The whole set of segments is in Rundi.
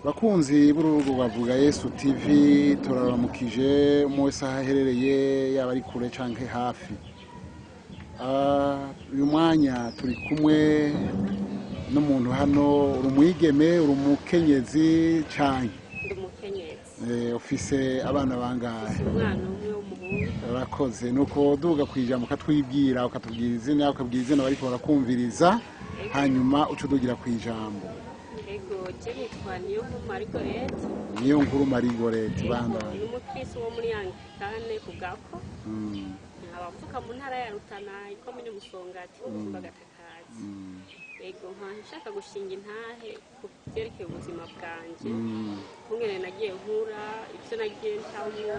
Bakunzi b'urubuga rwa Vuga Yesu TV, turaramukije umwe wese aho aherereye, yaba ari kure canke hafi. Uyu mwanya turi kumwe n'umuntu hano. Uri umwigeme, uri umukenyezi canke? Ndi umukenyezi. Ufise abana bangahe? Mfise umwana umwe w'umuhungu. Urakoze. Nuko duga kwijambo, ukatwibwira, ukatubwira izina, ukabwira izina bariko barakumviriza, hanyuma uca udugira kwijambo. Ego, je nitwa Niyonkuru Marigorete. Niyo Nkuru Marigorete, bandanye. Ni umukristo wo muri Anglikane ku Gako, nkaba mvuka mu ntara ya Rutana, ikomine Musongati, umutumba Gatakazi. Ego, nkaba nshaka gushinga intahe ku vyerekeye ubuzima bwanje, nkungene nagiye nkura, ivyo nagiye ncamwo.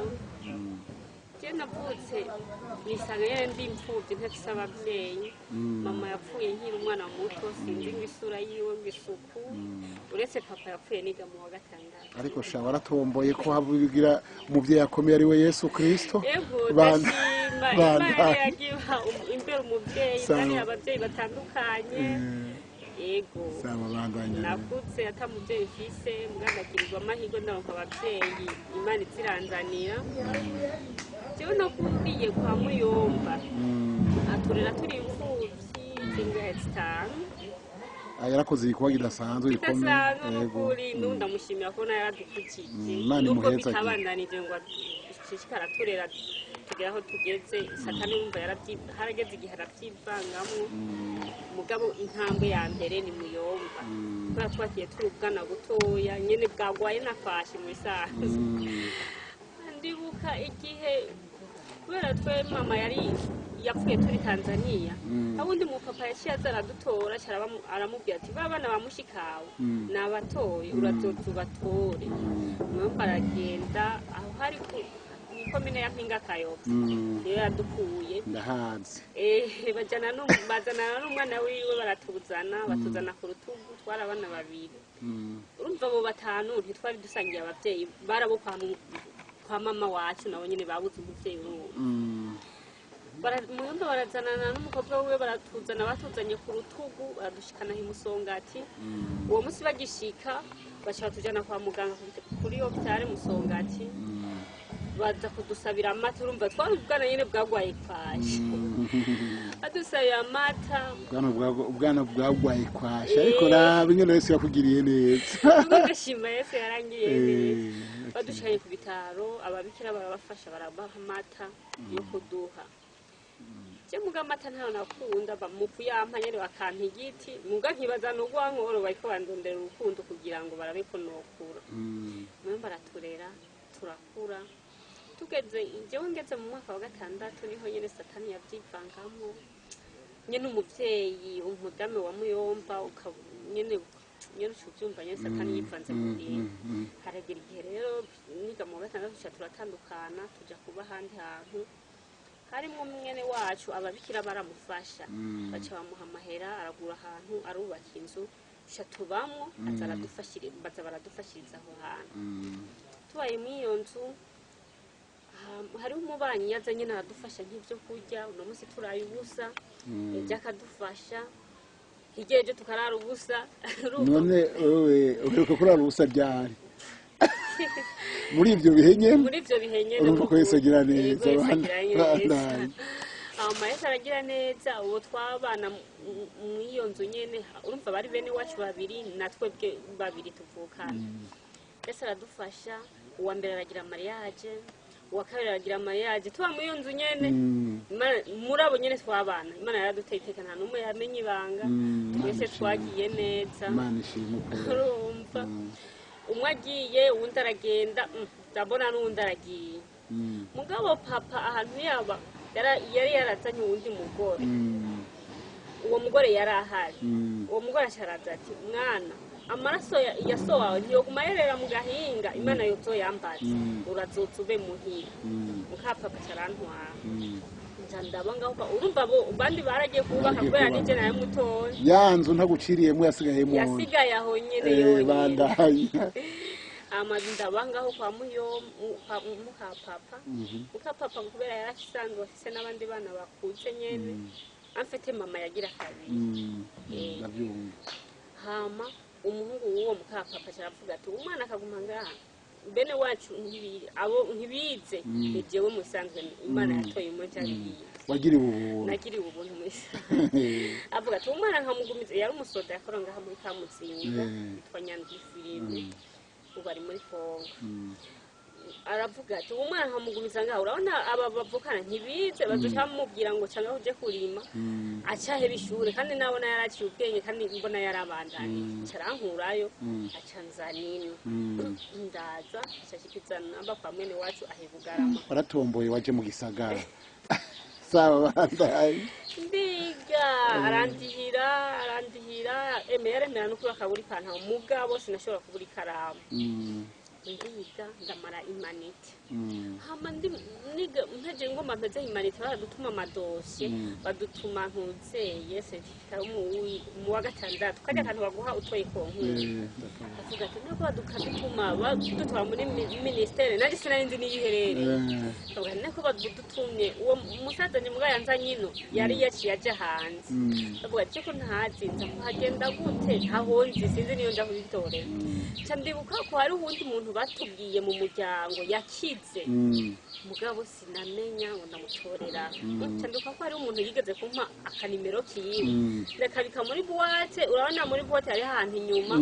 Je navutse nisanga nyene ndi imfuvyi, ntafise abavyeyi. Mama yapfuye nkiri umwana muto, sinzi ngo isura yiwe, ngo isuku, uretse papa yapfuye niga mu wa gatandatu. Ariko sha, waratomboye ko havugira umuvyeyi akomeye ari we Yesu Kristo. Ego, ndashima Imana yagiye imbere umuvyeyi. Sawa. Kandi abavyeyi batandukanye, ego. Sawa, bandanye. Nakutse ata muvyeyi mfise, mbwa ndagirirwa amahirwe ndaronka abavyeyi, Imana iziranzanira. Jewe nakuriye kwa Muyomba, aturera turi imfuvyi zingahe? 5. Yarakoze igikorwa kidasanzwe gikomeye. Bidasanzwe. Yego. N'ukuri n'ubu ndamushimira ko nawe yaradukukije. Imana Nubwo imuhezagire. bitabandanije ngo ashishikara aturera tugera aho tugeze, Satani wumva harageze igihe arabyivangamwo. Mugabo intambwe ya mbere ni Muyomba, kubera twakiye turi ubwana butoya nyene bwagwaye na kwashi mu bisanzwe. Ndibuka igihe, kubera twe mama yari yapfuye turi Tanzania, abundi mu papa yaciye aza aradutora, aca aramubwira ati: "Ba bana ba mushikawe nabatoye, urazoza ubatore." Muyomba aragenda aho hari komine ya Mpinga Kayove, niyo yadukuye. Ndahazi. Bajana bazanana n'umwana wiwe, baratuzana, batuzana ku rutugu. Twari abana babiri. Urumva abo batanu ntitwari dusangiye abavyeyi, barabo kwa mama wacu, nabo nyene babuze umuvyeyi, urumva. Muyomba barazanana n'umukobwa wiwe, baratuzana, batuzanye ku rutugu, baradushikana imusongati. Uwo munsi bagishika baca batujana kwa muganga kuri hôpital Musongati, baza kudusabira amata. Urumva twari ubwana nyene bwagwaye kwashi, badusabira amata. Ubwana bwagwaye kwasha, ariko raba ingene Yesu yakugiriye neza. Ubwo ndashima Yesu yarangiriye neza. Badushikanye ku bitaro, ababikira barabafasha, barabaha amata yo kuduha. Je muga amata ntayo nakunda, mu kuyampa nyene bakampa igiti, muga nkibaza n'urwankoro bariko bandondera urukundo kugira ngo barabe ko nokura. Mwe baraturera turakura, tugeze, jewe ngeze mu mwaka wa gatandatu, niho nyene Satani yavyivangamo nyene. Umuvyeyi, umudamu wa Muyomba, nyene uca uvyumva nyene, Satani yivanze mu bintu. Haragera igihe rero niga mu wa gatandatu, tuca turatandukana, tuja kuba ahandi hantu harimwo mwene wacu. Ababikira baramufasha, baca bamuha amahera, aragura ahantu, arubaka inzu, tuca tubamwo, aza baza baradufashiriza aho hantu. Tubaye muri iyo nzu, hariho umubanyi yaza nyine aradufasha nk'ibyo kurya. Uno munsi turaye ubusa, ejo akadufasha, hirya ejo tukarara ubusa. Urumva? None wewe uheruka kurara ubusa ryari muri ivyo bihe nyene? Muri ivyo bihe nyene. Urumva ko Yesu agira neza. Yego, Yesu agira neza. Bandanye. Hama Yesu aragira neza. Uwo twabana mw'iyo nzu nyene, urumva bari bene wacu babiri na twebwe babiri tuvukana. Yesu aradufasha, uwa mbere aragira mariage, uwa kabiri aragira mariage, tuba muri iyo nzu nyene. Muri abo nyene twabana, Imana yaraduteye iteka, nta n'umwe yamenye ibanga. Imana Twese ishimwe. twagiye neza. Imana ishimwe kweli. Urumva umwe agiye, uwundi aragenda, ndabona n'uwundi aragiye. Mugabo papa ahantu yaba yari yarazanye uwundi mugore. Uwo mugore yari ahari. Uwo mugore asharaza ati: "Mwana, amaraso ya so wawe ntiyoguma yerera mu gahinga, Imana yozoyambaza. Urazoza ube muhira." Mukapapa carantwara, nca ndaba ngaho urumva bo bandi baragiye kubaka. Baragiye Kubera kubaka. nije nawe mutoya. Ya nzu ntaguciriyemo yasigayemo? Yasigaye aho nyene yonyene. Bandanya. Amazu ndaba ngaho kwa muyo kwa mukapapa. Mukapapa kubera yarasanzwe afise n'abandi bana bakuze nyene, amfite mama yagira kabiri. Ndabyumva. Hama Umuhungu w'uwo mukapapa aravuga ati umwana akaguma ngaha, bene wacu abo ntibize, ni jewe musanzwe Imana yatoye umuco abiye. Wagiriwe ubuntu. Nagiriwe ubuntu muri avuga ati umwana nkamugumiza. Yari umusoda, yakora ngaha muri Kamuzinda, yitwa Nyandwi Filipe, ubu ari muri Kongo. Aravuga ati uwo mwana nkamugumiza ngaha, urabona aba bavukana ntibize, bazoca bamubwira ngo cyangwa uje kurima, acaheba ishure, kandi nabona yaraciye ubwenge, kandi mbona yarabandanije, carankurayo, aca nzanino. Ndaza, acashikiza namba kwa mwene wacu ahebugarama. Waratomboye, waje mu gisagara. Sawa, bandaye. Ndiga, arandihira, arandihira, eme yaremera no kubaka buri pantaro, mugabo sinashobora kubura ikaramu. Ndiga, ndamara humanités. Hama ndi niga, mpeje ngomba mpeze humanités, baradutuma amadosiye, badutuma ntuzeye certificat yo mu wa gatandatu, kajya kantu baguha utoye concours. Ndakabona. Avuga ati nako badukadutuma badutwara muri ministère, nanjye sinari nzi niyo iherereye. Avuga ati nako badutumye, uwo musaza nyamugabo yanzanye ino yari yaciye aja hanze. Avuga ati ko ntazi nza kuhagenda gute, ntahonzi, sinzi niyo nja kubitorera. Nca ndibuka ko hari uwundi muntu batubwiye mu muryango yakize, mugabo sinamenya ngo ndamutorera. Nca ndibuka ko hari umuntu yigeze kumpa akanimero kiwe, ndakabika muri boîte. Urabona muri boîte hariho ahantu inyuma,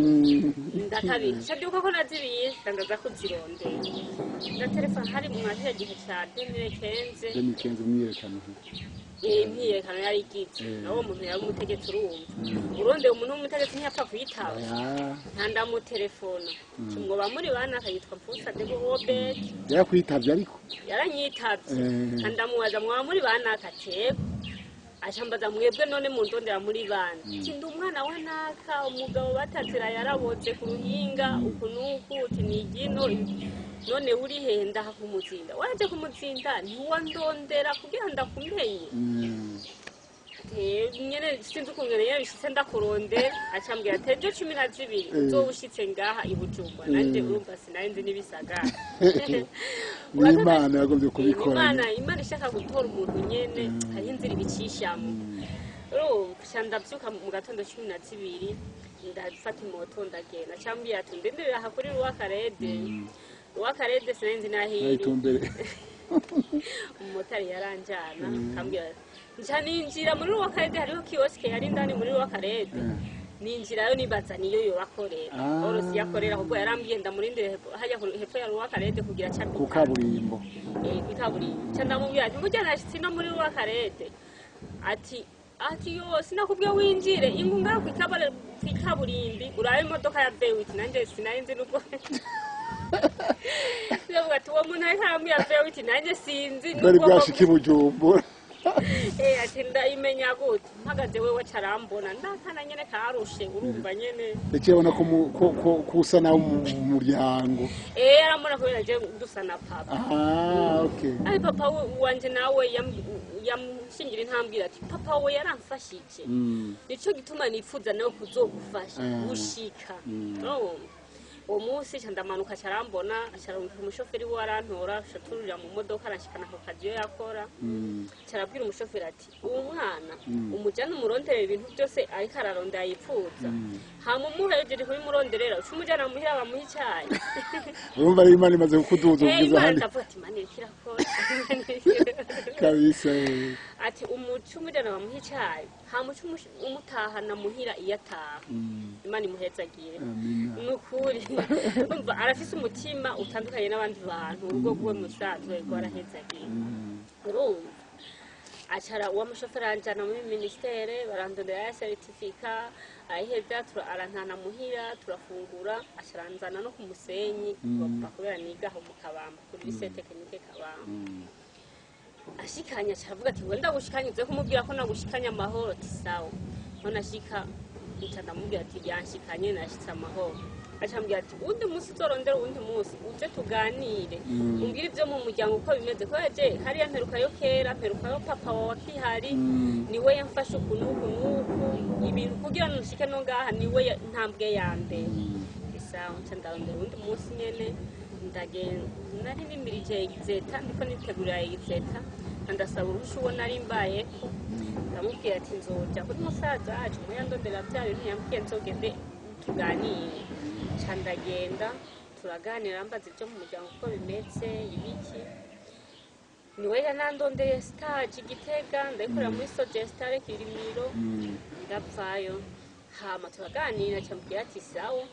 ndakabika. Nca ndibuka ko nazibitse, ndaza kuzirondera, ndatelefona. Hari mu kiriya gihe ca 2015. 2015, imyiyerekano. Imyiyerekano yari igize. Nawo muntu yari umutegetsi, urumva urondeye umuntu w'umutegetsi ntiyapfa kuyitaba. Oya. Nta ndamutelefona, kimwoba muri bana akayitwa Mfusa de Robert. Yarakwitavye ariko? Yaranyitavye. Nta ndamubaza, mwaba muri bana? Akatego acambaza, mwebwe none mundondera muri bana? Ati ndi umwana wa naka, umugabo batazira yarabotse ku ruhinga uku n'uku, uti nigino none uri hehe? Ndaha kumuzinda. Waje kumuzinda ntiwandondera kugira ndakumenye? Nyene sinzi ukungene nyene bishitse ndakurondera. Acambwira ati ejo 12 uzoba ushitse ngaha i Bujumbura. Nanje urumva sinari nzi n'ibisagara. Ni Imana yagombye kubikora. Imana ishaka gutora umuntu nyene, hariho inzira ibicishamo. Urumva ca ndavyuka mu gatondo 12, ndafata imoto, ndagenda. Cambwira ati ndindirira aha kuri Ruwakarede. Ruwakarede sinari nzi n'aho iri. Ayitumbere. Umumotari yaranjana, akambwira, nca ninjira muri Ruwakarede, hariho kiosque yari indani muri Ruwakarede. Ninjirayo nibaza niyo yobakorera. Orosi yakorera, ahubwo yarambwiye ndamurindire hajya hepfo ya Ruwakarede kugira ca Ku kaburimbo. Kwikaburimbo. Nca ndamubwira ati burya nashitse no muri Ruwakarede. Ati yo sinakubwiye winjire ingunga kwikaburimbi urabe imodoka ya V8. Nanje sinari nzi nubwo. Ndavuga ati uwo muntu ariko arambwira V8, nanjye sinzi Bwari n'ubwoko. bwashika i Bujumbura. Ati ndayimenya gute mpagaze wewe? Carambona ndakana nyene karushe, urumva nyene. Yaciye abona ko ko usa nawe mu muryango. Arambona kubera je dusa na papa. Ah, okay. Ari papa wanje nawe yamushingira intambwira ati papa we yaramfashije, nico gituma nifuza nawe kuzogufasha gushika. Urumva uwo munsi ca ndamanuka, carambona, acarungika umushoferi we arantora, ca tururira mu modoka, aranshikana ku kazi iyo yakora. Carabwira umushoferi ati uwo mwana umujane umuronderera ibintu byose ariko ararondera yipfuza, hama umuhejeje kubimuronderera uca umujana muhira bamuha icayi. Urumva rero Imana imaze kukuduza kugeza Imana, ahandi. Ndavuga ati Imana iriko irakora, Imana iriko irakora. Kabisa. Ati umuca umujana bamuha icayi, hama uca umutahana muhira iyo ataha. Imana imuhezagire. Amina. Ni ukuri, umva arafise umutima utandukanye n'abandi bantu, urugo rwe musanzwe rwarahezagiye. Urumva acara uwo mushoferi aranjana muri ministère, barandondera ya certificat, ayiheza arantana muhira, turafungura, acaranzana no ku Musenyi bapfa kubera niga aho mu Kabamba kuri lycée technique Kabamba. Ashikanye acavuga ati ngo ndagushikanye uze kumubwira ko nagushikanye amahoro. Ati sawa. None ashika, nca ndamubwira ati yanshikanye, nashitse amahoro. Acambwira ati uwundi munsi uzorondera uwundi munsi uze tuganire, umbwire ibyo mu muryango uko bimeze, kubera je hariya mperukayo kera, mperukayo papa wawe akihari, niwe yamfashe uku n'uku n'uku ibintu kugira ngo nshike no ngaha, niwe ntambwe ya mbere. Isawa, nca ndarondera uwundi munsi nyene, ndagenda. Nari nimirije exétat, ndiko nitegurira exétat, ndasaba uruhusha uwo nari mbayeko, ndamubwira ati nzoja kuri musaza wacu muyandondera bya bintu yambwiye, nzogende. Tuganire. Ca ndagenda, turaganira, mbaza ibyo mu muryango uko bimeze, ibiki. Niwe yanandondeye stage i Gitega, ndayikorera muri Sogestare Kirimiro. Ndapfayo, hama turaganira, camubwira ati sawa.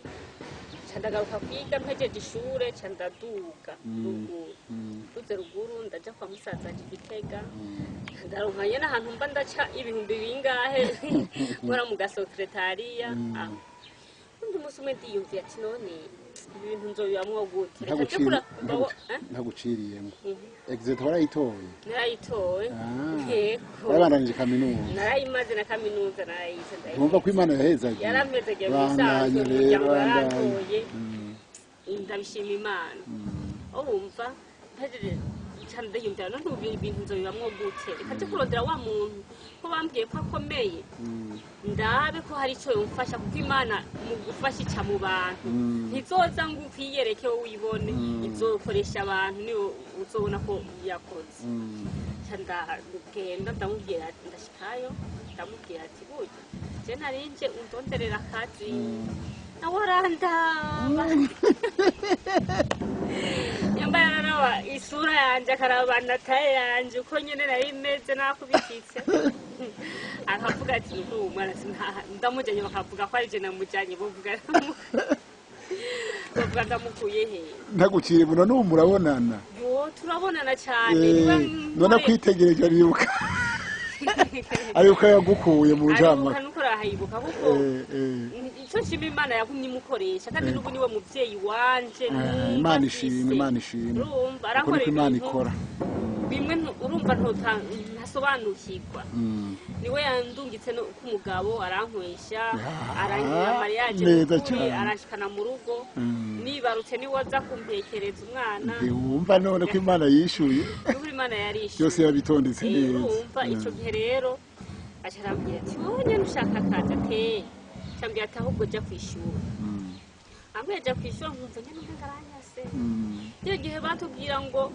Ca ndagaruka kwiga, mpejeje ishure ca ndaduga ruguru. Nduze ruguru, ndaja kwa musaza wanje i Gitega, ndaronka nyene ahantu mba, ndaca ibihumbi bingahe, nkora mu gasekretariya aho. Undi munsi umwe ndiyumviye ati none ibi bintu nzobibamwo gute? Reka nje eh? Ntaguciriyemo, exétat warayitoye? Narayitoye. Ah. Yego. Warabandanije kaminuza? Narayimaze, na kaminuza narayize, ndayize. Ntumva ko Imana yahezagiye? Yarampezagiye mu Bandanya bisanzwe, rero, umuryango bandanya. warantoye, ndabishima Imana. Urumva mpejeje ca ndiyumvira none ubu ibintu nzobibamwo gute? Reka nje kurondera wa muntu ko bambwiye ko akomeye, ndabe ko hari ico yomfasha, kuko Imana mu gufasha ica mu bantu. Ntizoza ngo ukwiyereke wowe wibone, izokoresha abantu, niyo uzobona ko yakoze. Ca ndagenda, ndamubwira, ndashikayo, ndamubwira ati burya je narinje undonderera akazi. Nawe arandaba, yambaye, araraba isura yanje, akaraba na taille yanje uko nyene nari meze nakubititse, akavuga ati nuko uwo mwana ndamujanye bakavuga ko ari je namujanye, bavuga ndamukuye he? Ntagucire buno, n'ubu murabonana? Yo, turabonana cyane. Niwe None akwitegereje aribuka, aribuka yagukuye mu aribuka. njamake? Nuko arahayibuka kuko icyo nshima Imana yagumye imukoresha, kandi n'ubu niwe muvyeyi wanje numva Imana mfise. ishimwe, Imana ishimwe. Urumva Uko arakora niko Imana ibintu ikora. bimwe urumva ntasobanukirwa. Niwe yandungitse no ku mugabo, arankwesha, arangira mariage Neza nukuri, cane. aranshikana mu rugo. Nibarutse niwe aza kumpekereza umwana. Ntiwumva none ko Imana yishuye? Nukuri Imana yarishuye. Byose yabitondetse neza. Urumva icyo gihe rero aca arambwira ati wowe nyene ushaka akazi? Ateye cambwira ati ahubwo jya kwishura. Ambwiye jya kwishura, nkumva nyene umenga aranyase. Iyo gihe batubwira ngo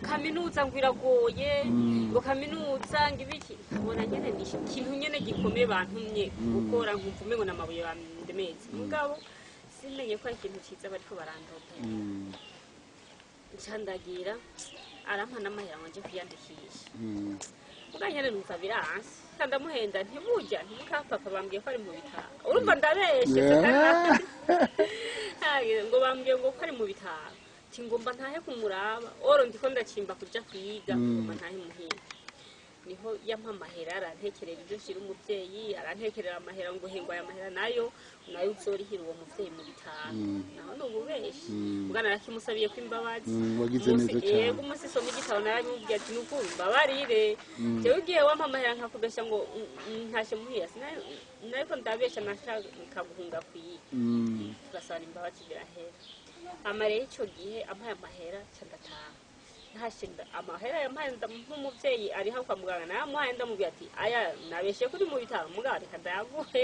kaminuza ngo iragoye, ngo kaminuza ngo ibiki, nkabona nyene ni ikintu nyene gikomeye bantumye gukora, nkumva umengo n'amabuye bandemeze, mugabo simenye ko ari ikintu ciza bariko barandondera. Nca ndagira, arampa n'amahera ngo nje kwiyandikisha. Muga nyene numva biranse, nca ndamuhenda ntiburya ntimukapapa bambwiye ko ari mu bitaro. Urumva ndabeshe. Ngo bambwiye ngo ko ari mu bitaro, ati ngomba ntahe kumuraba oro ndiko ndacimba kuja kwiga, ngomba ntahe muhira. Niho yampa amahera, arantekerera ibyo nshira umuvyeyi, arantekerera amahera ngo hengwa aya mahera nayo nayo uzorihira uwo muvyeyi mu bitaro. Naho ni ububeshi, ubwo narakimusabiye ko imbabazi. Wagize neza cane. Yego, umunsi soma igitabo narabimubwiye ati nukuri mbabarire, jewe igihe wampa amahera nkakubesha ngo ntashe muhira, nariko ndabesha, nashaka guhunga kwiga. Turasaba imbabazi, birahera. Hama rero ico gihe ampaye amahera ca ndataha. Ntashe amahera yampaye nk'umuvyeyi ari aho kwa muganga, nayamuhaye, ndamubwira ati aya nabeshe kuri mu bitaro, mugabo reka ndayaguhe.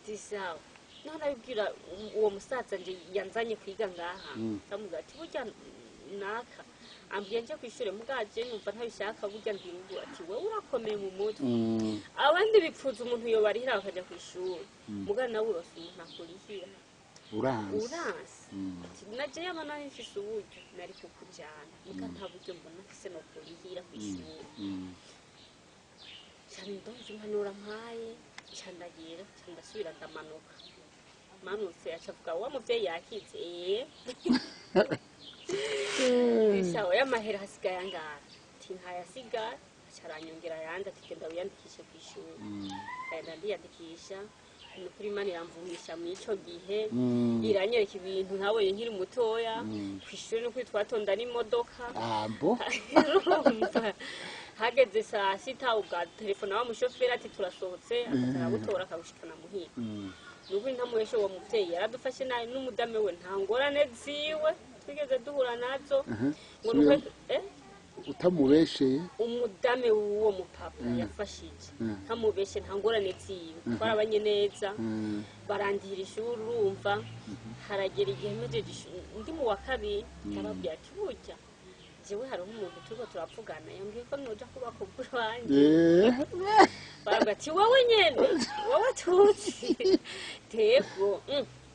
Ati sawa. Naho nabibwira uwo musaza nje yanzanye kwiga ngaha, ndamubwira ati burya naka ambwiye nje kw'ishure, mugabo je numva ntabishaka, burya ndi rugo. Ati wewe urakomeye mu mutwe, abandi bipfuza umuntu yobarihira bakaja kw'ishure, mugabo nawe urose umuntu akurihira. Uranze. Uranse. Ati naje yaba nari mfise uburyo nari kukujana, muga nta buryo mbona mfise no kurihira kw'ishure. Cyane ndumva impanuro ampaye, nca ndagira, nca ndasubira ndamanuka. Manutse aca avuga wa muvyeyi yakize. Isawa y'amahera hasigaye angahe? Ati ntayasigaye. Aca aranyongera ayandi, ati genda wiyandikishe kw'ishuri. Ngenda ndiyandikisha. Ni ukuri Imana iramvumisha muri ico gihe, iranyereka ibintu ntabonye nkiri mutoya. Kw'ishuri nukuri twatonda n'imodoka. Ambo. Urumva hageze saa sita ubwa telefone wa mushoferi ati turasohotse, akaza aragutora akagushikana muhira. Nukuri ntamuheshe, uwo muvyeyi yaradufashe nabi n'umudame we, nta ngorane ziwe twigeze duhura nazo ngo nuko Utamubesheye? Umudame w'uwo mupapa yafashije, ntamubeshe, nta ngorane ziwe, twarabanye neza. Barandihira ishuri. Urumva haragera igihe mpejeje ishuri ndi mu wa kabiri, ndababwira ati burya Jewe hariho umuntu turiko turavugana yambwiye ko noja kubaka ubwanjye. Baravuga ati wowe nyene, wowe tuzi tego,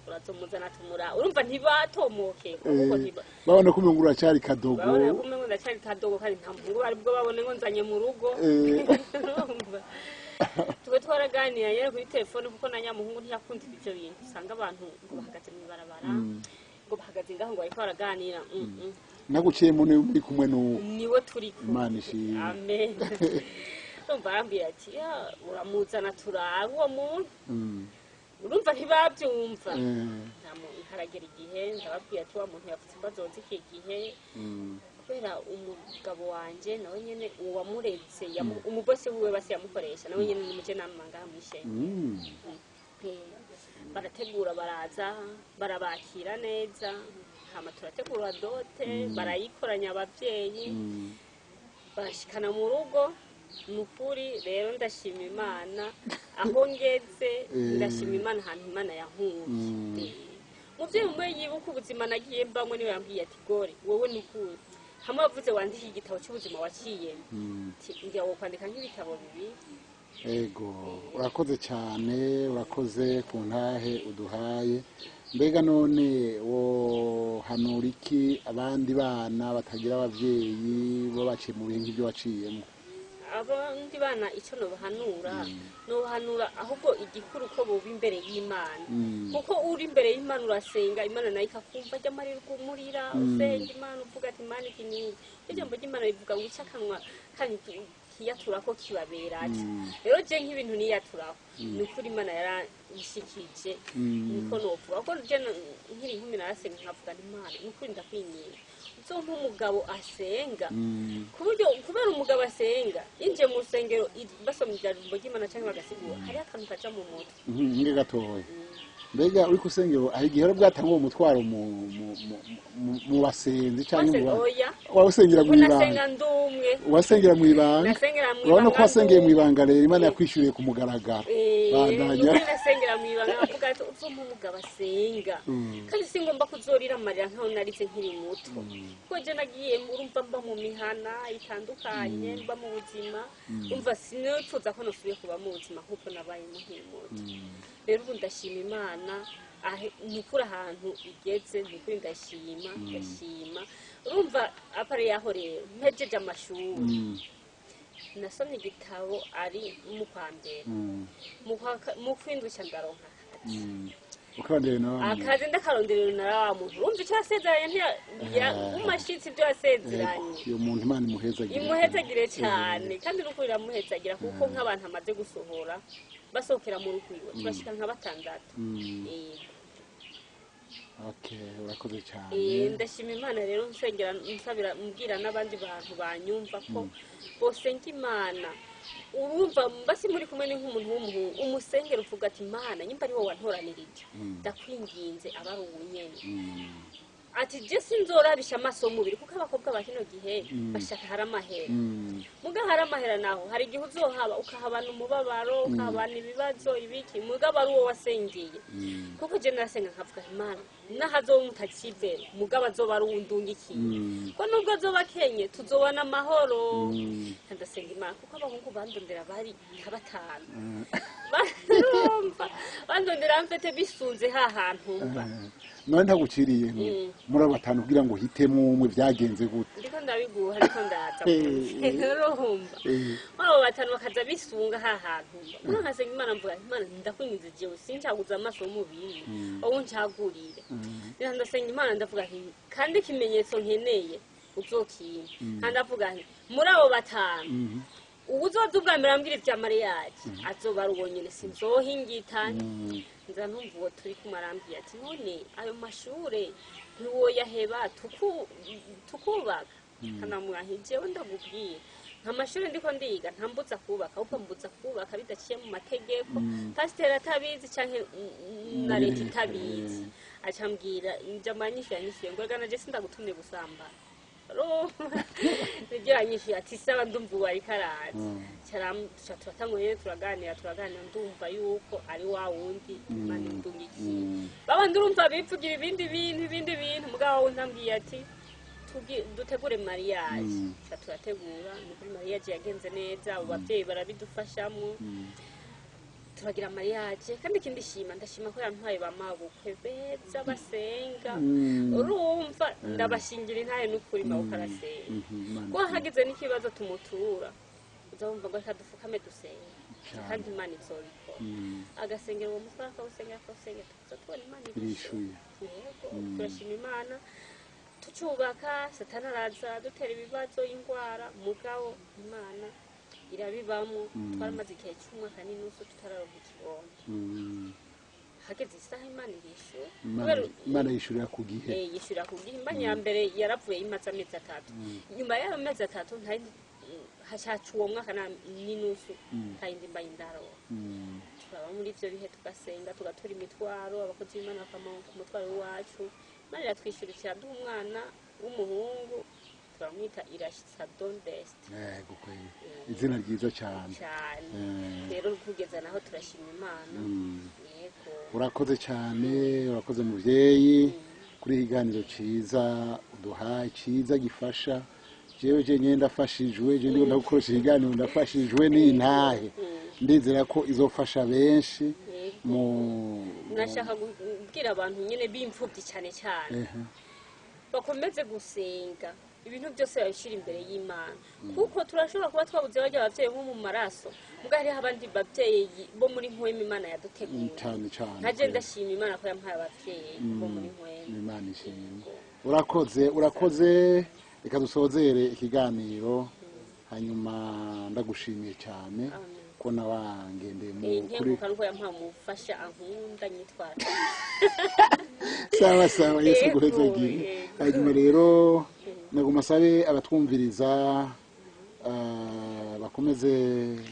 urazomuzana tumura. Urumva ntibatomoke kuko ntiba Babona ko umengo uracyari kadogo. Babona ko umengo ndacyari kadogo, kandi nta muhungu bari bwo babone ngo nzanye mu rugo. Urumva twe twaraganira nyene kuri telefone, kuko na nyamuhungu ntiyakunda ivyo bintu usanga abantu ngo bahagaze mw'ibarabara, ngo bahagaze ngaho, ngo bariko baraganira. Naguciyemo niwe muri kumwe n'uwo. Niwe turi kumwe. Imana ishimwe. Amen. Urumva arambwira ati: "Ya, uramuzana turabe uwo muntu." Urumva ntibabyumva. Haragera igihe ndababwira ati wa muntu yavuze ko azoza iki gihe, kubera umugabo wanje nawe nyene uwamuretse umubosi wiwe basi yamukoresha nawe nyene nimuje nama ngaha mw'ishengero. Barategura, baraza, barabakira neza, hama turategura dot, barayikoranya abavyeyi, barashikana mu rugo. Ni ukuri rero ndashima Imana aho ngeze, ndashima Imana ahantu Imana yankuye. Muvyeyi umwe yibuka ubuzima nagiye mbamwe niwe yambwiye ati: "Gore wowe, ni ukuri hamwe wavuze wandike igitabo cy'ubuzima waciyemo." Ati, ngira wo kwandika nk'ibitabo bibiri. Ego, urakoze cyane, urakoze ku ntahe uduhaye. Mbega none wohanura iki abandi bana batagira abavyeyi, bo baciye mu bihe nk'ibyo waciyemo? Abandi bana icyo nobahanura, nobahanura ahubwo igikuru ko boba imbere y'Imana, kuko uri imbere y'Imana urasenga, Imana nayo ikakumva. Ajya amarira umurira usenga Imana, uvuga ati: "Imana, iki ni iki?" Ijambo ry'Imana rivuga ngo icyo akanwa kanyu kiyaturako kibabera ati. Rero je nk'ibintu niyaturako, ni ukuri Imana yarayishikije. Niko novuga kuko je nkiri inkumi narasenga nkavuga nti: "Imana, ni ukuri ndakwinginga uzompa umugabo asenga." Ku buryo kubera umugabo asenga, yinjiye mu rusengero, basoma ijambo ry'Imana cyangwa bagasigura, hariho akantu kaja mu mutwe. Nge gatoya, mbega uri kusengero hari igihe rero bwatanga uwo mutwaro mu basenzi cyangwa mu Oya. Wasengera mu Ko ibanga? Nasenga ndumwe. Wasengera mu ibanga. Nasengera mu Urabona ko ibanga. wasengeye mu ibanga rero Imana Eh. yakwishyuriye ku mugaragaro. Bandanya. Nukuri nasengera mu ibanga nkavuga ati: "Uzompa umugabo asenga." Kandi singomba kuzorira amarira nkaho narize nkiri muto, kuko je nagiye, urumva, mba mu mihana itandukanye, mba mu buzima, umva sinipfuza ko nosubiye kuba mu buzima nk'uko nabayemo nkiri muto. Rero ubu ndashima Imana ni ukuri ahantu igeze, ni ukuri ndashima, ndashima. Urumva apare yaho rero mpejeje amashuri, nasomye igitabo ari mu kwa mbere, mu kwindwi ca ndaronka akazi. Ukarondera nawe. Akazi ndakaronderera na wa muntu, urumva icyo yasezeranye umashitsi ibyo yasezeranye. Iyo muntu Imana imuhezagire. Imuhezagire cyane, kandi n'ukuri iramuhezagira, kuko nk'abantu amaze gusohora basohokera mu rugo iwe turashika nka batandatu. Yego. Okay, urakoze cyane. Ndashima Imana rero, nsengera nsabira mbwira n'abandi bantu banyumva ko bosenga Imana. Urumva mbasi muri kumwe ni nk'umuntu w'umuhungu, umusengera uvuga ati: "Imana, nyimba ari wowe wantoranirije, ndakwinginze aba ari ubu nyene." Ati je sinzorabisha amaso y'umubiri, kuko abakobwa ba kino gihe bashaka hari amahera. Muga hari amahera naho hari igihe uzohaba ukahabana umubabaro, ukahabana ibibazo ibiki, mugabo ari uwo wasengeye. Kuko je narasenga nkavuga: "Imana, nahazoba umutakivero, mugabo azoba ari uwundungikiye, ko nubwo azoba akenye tuzobana amahoro." Ndasenga Imana, kuko abahungu bandondera bari nka batanu. Barumva bandondera mfete bisunze ha hantu mba. None ntaguciriye muri abo batanu kugira ngo uhitemo umwe, byagenze gute? Ndiko ndabiguha, ndiko ndaza. Urumva muri abo batanu bakaza bisunga ha hantu mba. Muno nkasenga Imana mvuga: "Imana, ndakwinginze, jewe sincaguza amaso y'umubiri, wowe uncagurire." Rero ndasenga Imana ndavuga nti: "Kandi ikimenyetso nkeneye uzokimpa." Kandi ndavuga nti: "Muri abo batanu, uwuzoza ubwa mbere ambwira ivya mariage azoba ari uwo nyene, sinzohingita." Nza numva uwo turi kumwe arambwiye ati: "None ayo mashure ntiwoyaheba tukubaka?" Kanamubwira nti: "Jewe ndagubwira, nta mashure ndiko ndiga ntambuza kubaka, ahubwo mbuza kubaka bidaciye mu mategeko, pasiteri atabizi canke na leta itabizi." Acambwira njama yanyishuye, yanyishuye ngo: "Rega naje sindagutumye gusambana." Nibyo yanyishuye ati: "Saba ndumva uwo ariko araza." Tuca turatanguye turaganira, turaganira, ndumva yuko ari wa wundi Imana indungikiye. Babandi urumva bivugira ibindi bintu, ibindi bintu, mugabo wundi ambwiye ati Dutegure mariage. Ca turategura. Ni kuri mariage yagenze neza, abo bavyeyi barabidufashamo, turagira mariage. Kandi ikindi shima, ndashima ko yantwaye ba mabukwe beza basenga. Urumva, ndabashingira intahe n'ukuri, mabukwe arasenga. Imana Kuko hagize n'ikibazo tumutura, uza wumva ngo reka dupfukame dusenga. Cyane. Kandi Imana izobikora. Agasengera uwo mutwaro, akawusengera, akawusengera, tukaza tubona Imana irishuye. Yego, turashima Imana. Tucubaka, Satani araza dutera ibibazo, indwara, mugabo Imana irabibamo. Twaramaze igihe cy'umwaka n'inusu tutararonka ikibondo. Hageze isaha Imana irishura. Imana yishurira ku gihe. Yishura ku gihe. Imbanyi ya mbere yaravuye imaze amezi 3. Nyuma y'ayo mezi 3 ntari hashaca uwo mwaka n'inusu, nta yindi mbanyi ndaronka. Turaba muri ivyo bihe, tugasenga, tugatura imitwaro, abakozi b'Imana bakamanuka ku mutwaro w'iwacu. Imana iratwishyura, iraduha umwana w'umuhungu, turamwita Irashitsa Don Best. Yego kweli, izina ryiza cyane. Cyane. Rero kugeza naho turashima Imana. Yego. Urakoze cyane, urakoze muvyeyi kuri iki kiganiro ciza uduhaye, ciza gifasha. Jewe je nyene ndafashijwe, je ndiko ndagukoresha ikiganiro, ndafashijwe n'intahe. Ndizera ko izofasha benshi mu Nashaka kubwira abantu nyene b'imfubyi cyane cyane, bakomeze gusenga, ibintu byose babishyira imbere y'Imana, kuko turashobora kuba twabuze barya abavyeyi bo mu maraso, muga hariho abandi bavyeyi bo muri mpwemu Imana yadutegura. Cyane cyane. Nkaje ndashima Imana ko yampaye abavyeyi bo muri mpwemu. Imana ishimwe. Urakoze, urakoze. Reka dusozere ikiganiro, hanyuma ndagushimiye cyane Amen. ko nawangendeye mu kuri Nkenguka nuko yampaye umufasha ankunda nyitwara. Sawa sawa, Yesu Yego, aguhezagire. yego. Hanyuma rero naguma sabe abatwumviriza bakomeze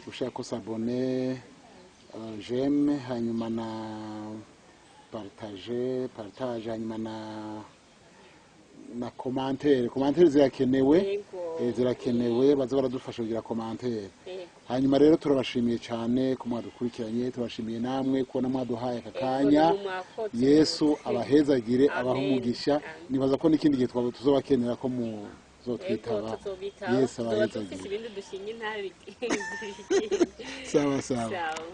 gushaka ko s'abonner, j'aime, hanyuma na partage, partage, hanyuma na commentaire. Commentaire zirakenewe. Yego. Zirakenewe, baza baradufasha kugira commentaire. Yego. Hanyuma rero turabashimiye cyane ko mwadukurikiranye, turabashimiye namwe kubona mwaduhaye aka kanya. Yego, mwakoze. Yesu abahezagire, abahe Amen. umugisha. Amen. Nibaza ko n'ikindi gihe twaba tuzobakenera ko muzotwitaba. Yego, tuzobitaba. Yesu Tuzoba dufise abahezagire. ibindi dushinga intare. Sawa sawa. Sawa.